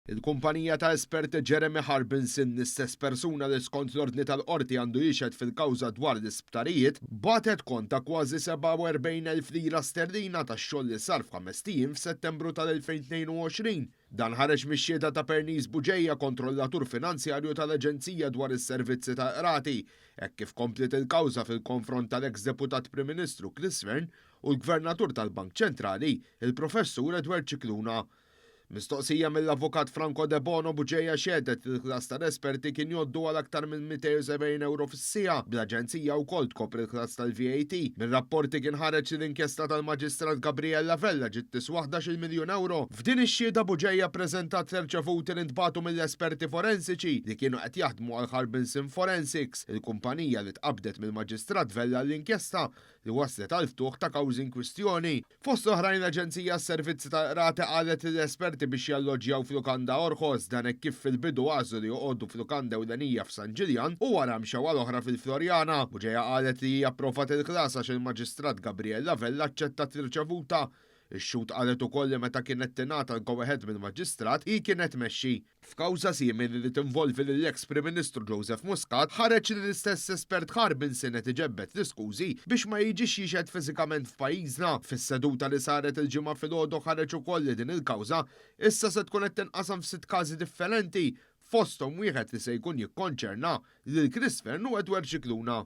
Il-kumpanija ta' esperti Jeremy Harbinson, l-istess persuna li skont l-ordni tal-qorti għandu jixhed fil-kawża dwar l-isptarijiet, bagħtet kont ta' kważi 47,000 lira sterlina tax-xogħol li sar f'ħamest ijiem f'Settembru tal-2022. Dan ħareġ mix-xhieda ta' Pernice Bugeja, kontrollatur finanzjarju tal-Aġenzija dwar is-Servizzi tal-Qrati, hekk kif kompliet il-kawża fil-konfront tal-eks Deputat Prim Ministru Chris Fearne u l-Gvernatur tal-Bank Ċentrali, il-Professur Edward Scicluna. Mistoqsija mill-Avukat Franco Debono, Bugeja xehdet li l-ħlas tal-esperti kien jgħoddu għal aktar minn 270 euro fis-siegħa, bl-aġenzija wkoll tkopri l-ħlas tal-VAT. Mir-rapporti kien ħareġ li l-inkjesta tal-Maġistrat Gabriella Vella ġiet tiswa 11-il miljun euro. F'din ix-xhieda Bugeja ppreżentat l-irċevuti li ntbagħtu mill-esperti forensiċi li kienu qed jaħdmu għal Harbinson Forensics, il kumpanija li tqabbdet mill-Maġistrat Vella għall-inkjesta li wasslet għall-ftuħ ta' kawżi inkwistjoni. Fost oħrajn l-Aġenzija għas-Servizzi tal-Qrati qalet lill-esperti biex jalloġġjaw f'lukanda orħos, dan hekk kif fil-bidu għażlu li joqogħdu f'lukanda ewlenija f'San Ġiljan u wara mxew għal oħra fil-Floriana. Bugeja qalet li hi approvat il-ħlas għax il-Maġistrat Gabriella Vella aċċettat l-irċevuta. Ix-xhud qalet ukoll li meta kienet tingħata l-go ahead mill-Maġistrat, hi kienet tmexxi. F'kawża simili li tinvolvi lill-eks Prim Ministru Joseph Muscat, ħareġ li l-istess espert Harbinson qed iġebbed l-iskużi biex ma jiġix jixhed fiżikament f'pajjiżna. Fis-seduta li saret il-Ġimgħa filgħodu ħareġ ukoll li din il-kawża issa se tkun qed tinqasam f'sitt każi differenti, fosthom wieħed li se jkun jikkonċerna lil Chris Fearne u Edward Scicluna.